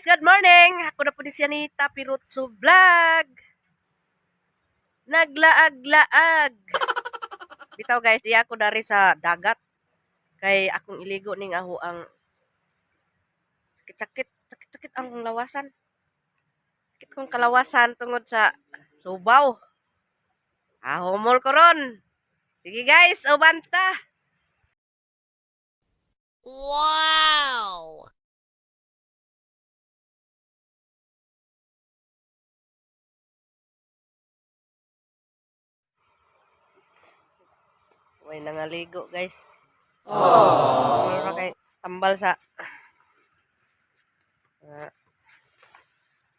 Good morning! Ako na po ni si Anita Pirutso Vlog. Naglaag-laag. Bitaw guys, di ako dari sa dagat. Kay akong iligo ning aho ang sakit-sakit, sakit-sakit ang kong lawasan. Sakit kong kalawasan tungod sa subaw. Ah, humol ko ron. Sige guys, ubanta. Wow! Way nangaligo guys. Aww. Kay tambal sa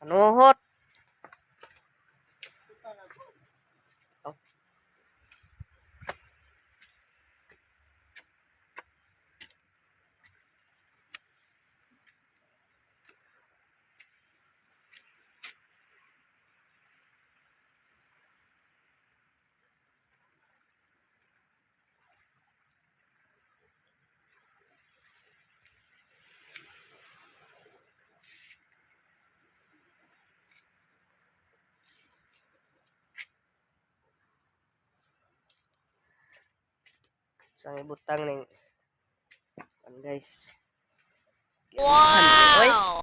panuhot. Oh. Sang ibutang ning kan guys. Oy. Wow!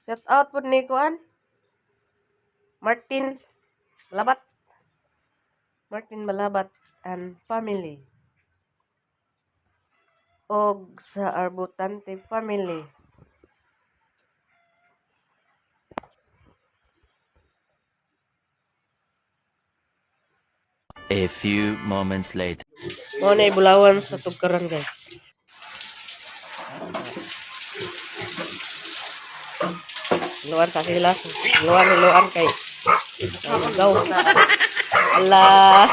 Shout out po ni kuan. Martin Malabat. Martin Malabat and family. Og sa Arbutante family. A few moments later. Mo na ibulawan sa tugkaran guys. Luan sa sila. Luan, luan kay. Go. Ala.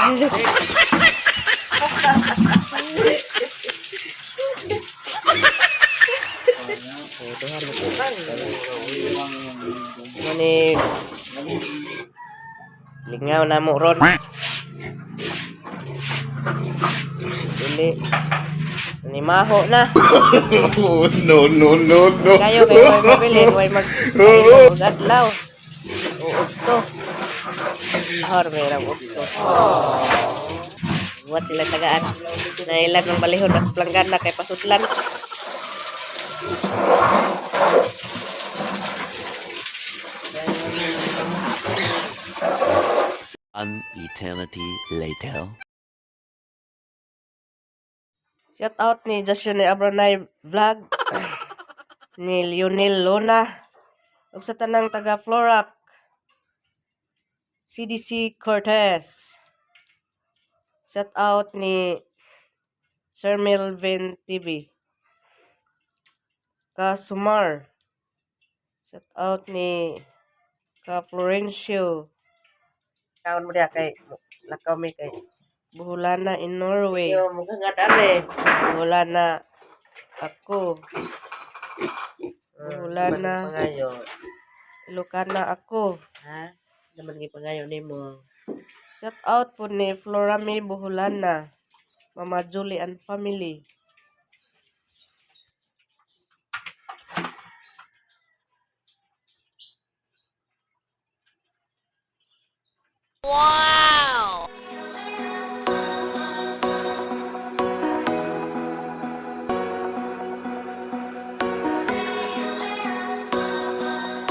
Mani lingaw na mo ron. Dili. Ni maho na. Oh, no, no, no, no. Kayo kayo way mabilin, way mag og adlaw. O udto. Ahor may rang udto. Buhat sila tagaan. Nailan ng balihon at planggana kay pasudlan. An eternity later. Shout out ni Joshua ni Abranay Vlog, ni Lionel Lona, ug sa tanang taga Florac, CDC Cortez. Shout out ni Sir Melvin TV. Kasumar. Shout out ni Ka Florencio. Kaon mo diha kay lakaw mi kay Buholana in Norway. Yo mughangad ame. Buholana ako. Buholana. Pangayo. Ilocana ako. Ha? Naman gi pangayo nimo. Shout out po ni Florami Buholana, Mama Julie and family. Wow!